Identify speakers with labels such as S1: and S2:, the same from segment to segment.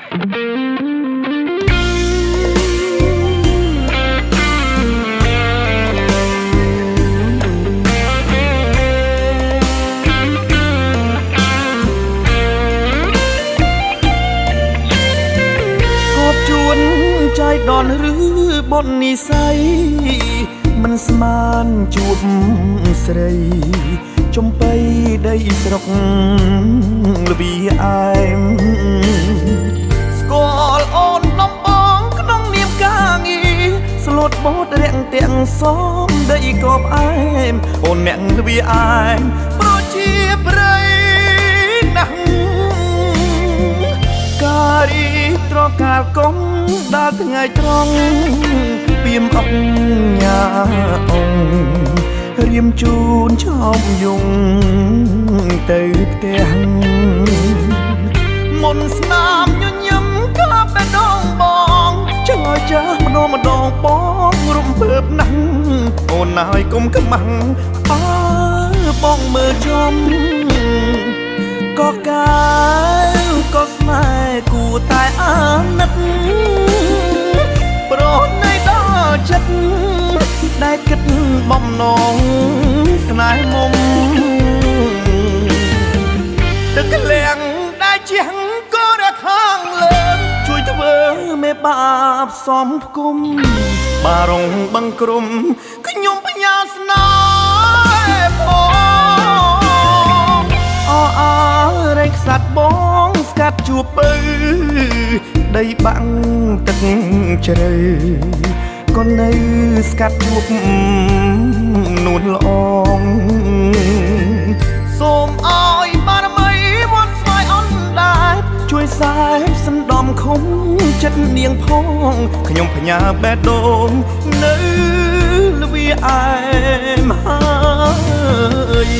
S1: ចៃដនឬបុននិស័យមិនស្មានជួបស្រីចំបៃដីស្រុកល្វីអែមស្គាល់អូនដំបងក្នុងនាមការងារស្លូតបូតរាំងទាំងសំដីកបអែមអូនអ្នកល្វីអែមប្រជាប្រិយណាស់ការីត្រកាលកុំដល់ថ្ងៃត្រង់ពីមអុកញ៉ាអងរៀមជូនឆោមយងទៅផ្ទះមុនស្នាមញញឹមកាបេះដូងបងឆ្លើយចាស់ម្ដងម្ដងបងរំភើបណាស់អូនហើយកុំខ្មាស់អើបងមើលចំក៏កែវក៏ស្នេហ៍គួរតែអាណិតប្រណីដល់ចិត្តដែលគិតបំណងស្នេហ៍មុំទឹកលៀងដែលជាងក៏រខាងលើជួយធ្វើមេបាបសំផ្គុំបារងបឹងក្រុមខ្ញុំបញ្ញាស្នេហ៍ផងអអរែងខ្សាត់បងស្កាត់ជួបពៅដីបាំងទឹកជ្រៅក៏នៅស្កាត់ជួបនួនល្អងសូមឲ្យបារមីវត្តស្វាយអណ្ដែតជួយសែបសណ្ដំខំចិត្តនាងផងខ្ញុំផ្ញើបេះដូងនៅល្វីអែមហើយ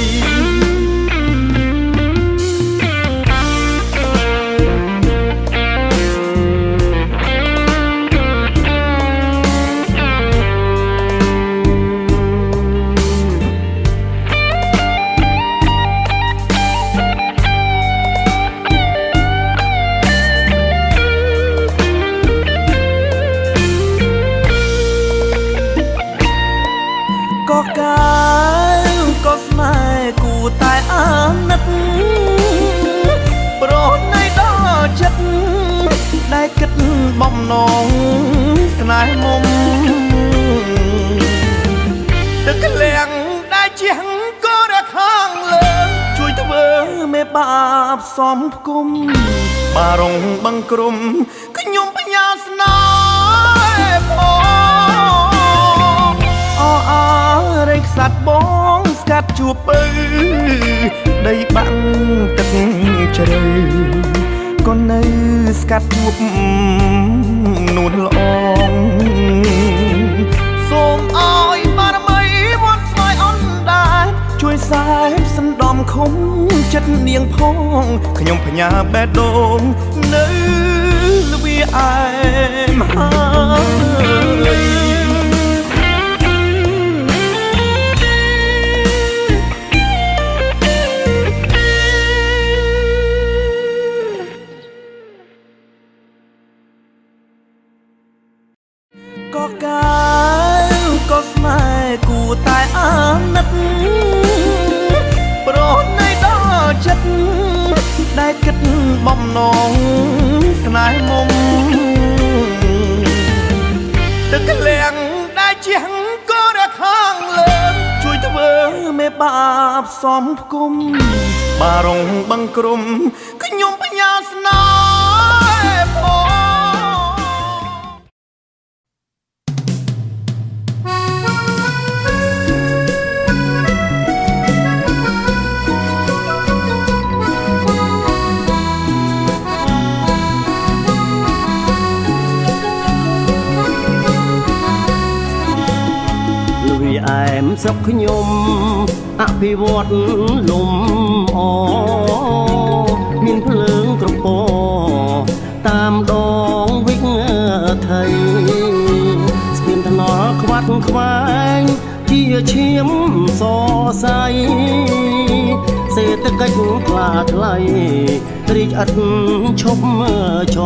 S1: ក៏កែវក៏ស្នេហ៍គួរតែអាណិតប្រណីដល់ចិត្តដែលគិតបំណងស្នេហ៍មុំទឹកលៀងដែលជាងក៏រខាងលើជួយធ្វើមេបាបសំផ្គុំបារងបឹងក្រុមខ្ញុំបញ្ញាស្នេហ៍ផងអអរែងខ្សាត់បងស្កាត់ជួបពៅដីបាំងទឹកជ្រៅក៏នៅស្កាត់ជួបនួនល្អងសូមឲ្យបារមីវត្តស្វាយអណ្ដែតជួយសែបសណ្ដំខំចិត្តនាងផងខ្ញុំផ្ញើបេះដូងនៅល្វីអែមហើយក៏កែវក៏ស្នេហ៍គួរតែអាណិតប្រណីដល់ចិត្តដែលគិតបំណងស្នេហ៍មុំទឹកលៀងដែលជាងក៏រខាងលើជួយធ្វើមេបាបសំផ្គុំបារងបឹងក្រុមខ្ញុំបញ្ញាស្នេហ៍ផង
S2: អែមស្រុកខ្ញុំអភិវឌ្ឍលំអមានភ្លើងក្រពតាមដងវិថីស្ពានថ្នល់ខ្វាត់ខ្វែងជាឈាមសរសៃសេដ្ឋកិច្ចថ្លាថ្លៃ រីកឥតឈប់ឈ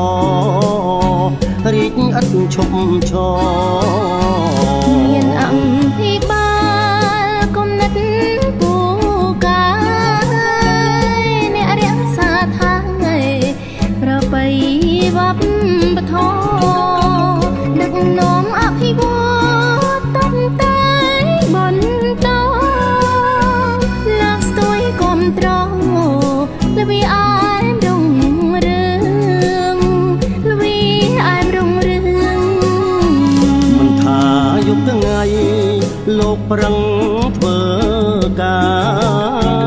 S2: ររីកឥតឈប់ឈរ
S3: មានអង្គភិបាលគំនិតពូកាយអ្នករក្សាថៃប្របីវប្បធម៌ដឹកនាំអភិវឌ្ឍតបតែបន្តលើកស្ទួយគុំត្រង់លវីអែមរុងរឿងលវីអែមរុងរឿង
S2: មិនថាយប់ថ្ងៃលោកប្រឹងធ្វើកា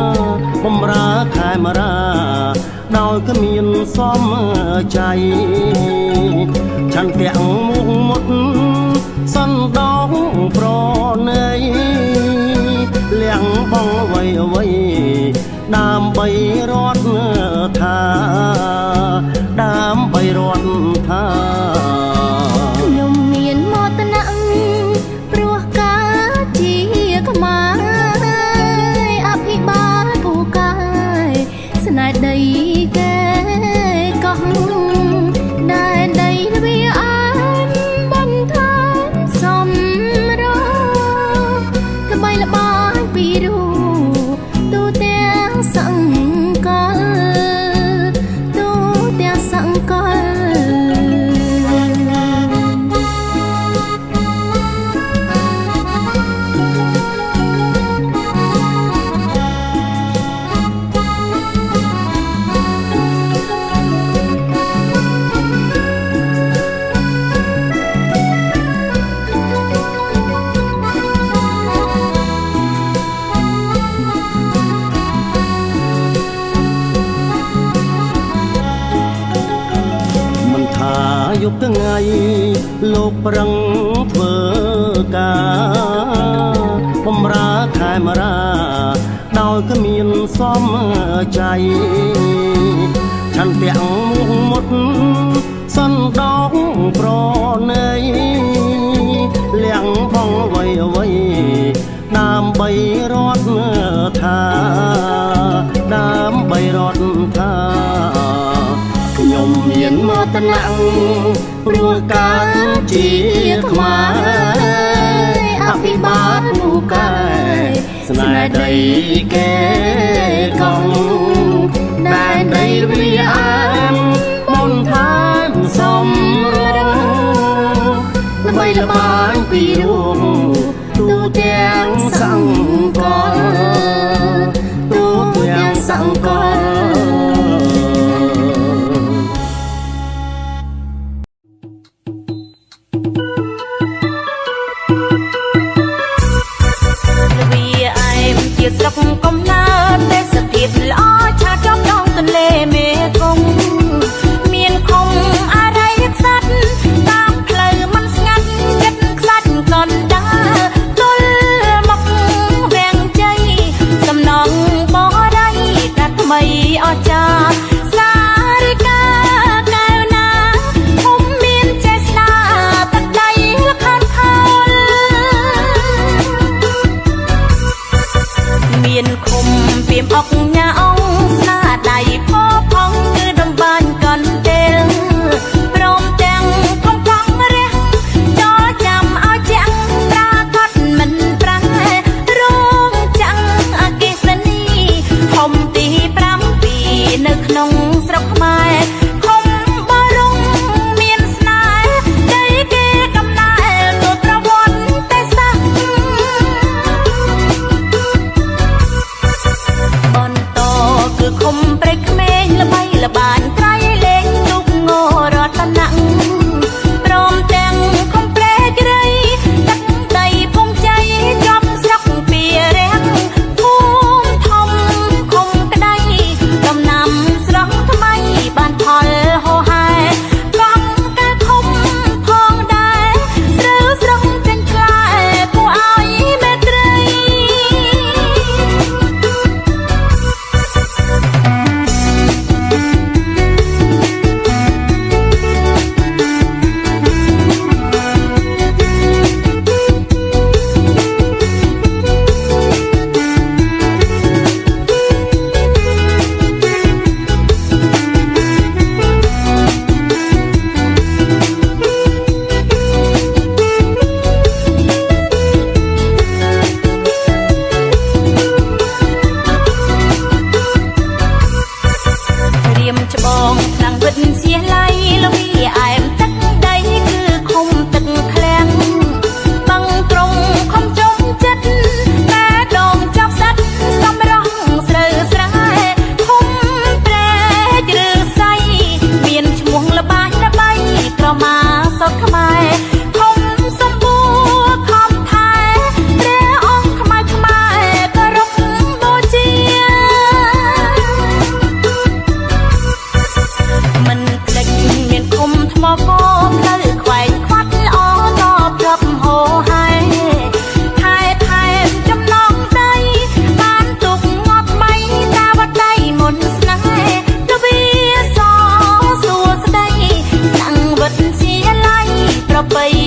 S2: របំរើខេមរាដោយគ្មានសមចៃឆន្ទៈមុខមុតសន្តោសប្រណីលៀងបងអ្វីអ្វីដើម្បីរដ្ឋថាដើម្បីរដ្ឋថា
S3: ខ្ញុំមានមោទនៈព្រោះការជាខ្មែរអភិបាលពូកាយស្នេហ៍ដីកែកោះដែនដីល្វីអែមបន្ថែមសំរងល្បីល្បាញពីរូបទូទាំងសង្កលទូទាំងសង្កល
S2: មិនថាយប់ថ្ងៃលោកប្រឹងធ្វើការបំរើខេមរាដោយគ្មានសមចៃឆន្ទៈមុខមុតសន្តោសប្រណីលៀងបងអ្វីអ្វីដើម្បីរដ្ឋថាដើម្បីរដ្ឋថាខ្ញុំមានមោទនៈព្រោះការជាខ្មែរអភិបាលពូកែស្នេហ៍ដីកែកងដែនដីវាអែមមុនថែមសំរងល្បីល្បាញពីរូបទូទាំងសង្កលទូទាំងសង្កល
S4: ល្វីអែមជាស្រុកកំណើតទេសភាពល្អឆាតចំដងទន្លេមេគង្គមានឃុំអរិយខ្សាត់តាមផ្លូវមិនស្ងាត់ចិត្តខ្លាច់កណ្ដាលទល់មកវាំងជ័យសំណងបរិយតែថ្មីអស្ចារ្យសារិកាកែវណាភូមិមានចេស្តាទឹកដីល្ខោនខោល មានឃុំ ប្រពៃ